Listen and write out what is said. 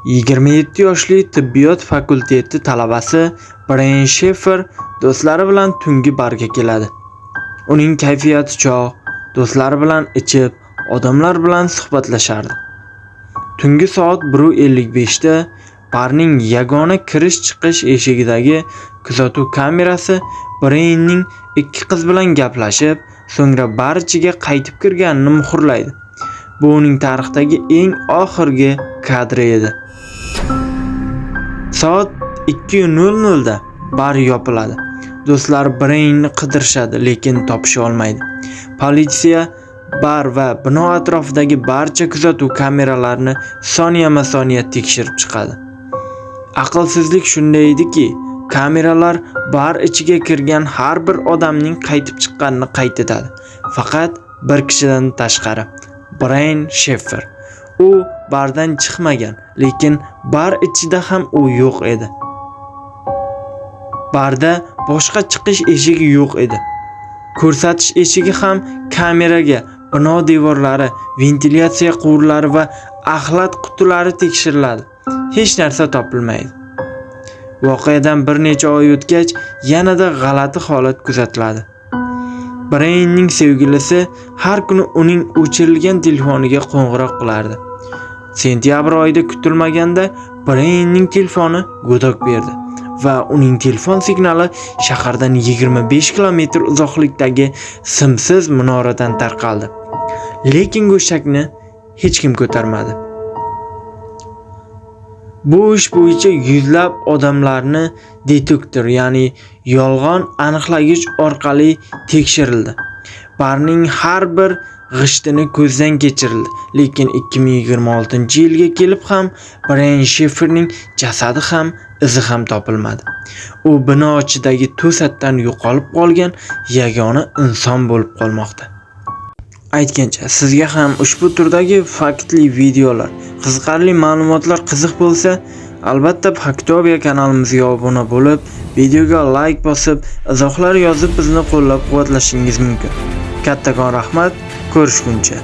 27 yoshli tibbiyot fakulteti talabasi Brayan Sheffer do'stlari bilan tungi barga keladi. Uning kayfiyati chog', do'stlari bilan ichib, odamlar bilan suhbatlashardi. Tungi soat 1:55 da barning yagona kirish-chiqish eshigidagi kuzatuv kamerasi Brayanning ikki qiz bilan gaplashib, so'ngra bar ichiga qaytib kirganini muhrlaydi. Bu uning tarixdagi eng oxirgi kadri edi. Soat 2:00 da bar yopiladi. Do'stlari Brayanni qidirishadi, lekin topisha olmaydi. Politsiya bar va bino atrofidagi barcha kuzatuv kameralarini soniyama-soniya tekshirib chiqadi. Aqlsizlik shunda ediki, kameralar bar ichiga kirgan har bir odamning qaytib chiqqanini qayd etadi. Faqat bir kishidan tashqari, Brayan Sheffer. U bardan chiqmagan, lekin bar ichida ham u yo'q edi. Barda boshqa chiqish eshigi yo'q edi. Ko'rsatish eshigi ham kameraga, bino devorlari, ventilyatsiya quvurlari va axlat qutilari tekshiriladi. Hech narsa topilmaydi. Voqeadan bir necha oy o'tgach, yanada g'alati holat kuzatiladi. Brayanning sevgilisi har kuni uning o'chirilgan telefoniga qo'ng'iroq qilardi. Sentyabr oyida kutilmaganda Brayanning telefoni gudok berdi va uning telefon signali shahardan 25 kilometr uzoqlikdagi simsiz minoradan tarqaldi. Lekin go'shakni hech kim ko'tarmadi. Bu ish bo'yicha yuzlab odamlarni detektor, ya'ni yolg'on aniqlagich orqali tekshirildi. Barning har bir g'ishtini ko'zdan kechirildi, lekin 2026-yilga kelib ham Brayan Shefferning jasadi ham, izi ham topilmadi. U bino ichidagi to'satdan yo'qolib qolgan yagona inson bo'lib qolmoqda. Aytgancha, sizga ham ushbu turdagi faktli videolar, qiziqarli ma'lumotlar qiziq bo'lsa, albatta Faktobiya kanalimizga obuna bo'lib, videoga like bosib, izohlar yozib bizni qo'llab-quvvatlashingiz mumkin. Kattakon rahmat, ko'rishguncha.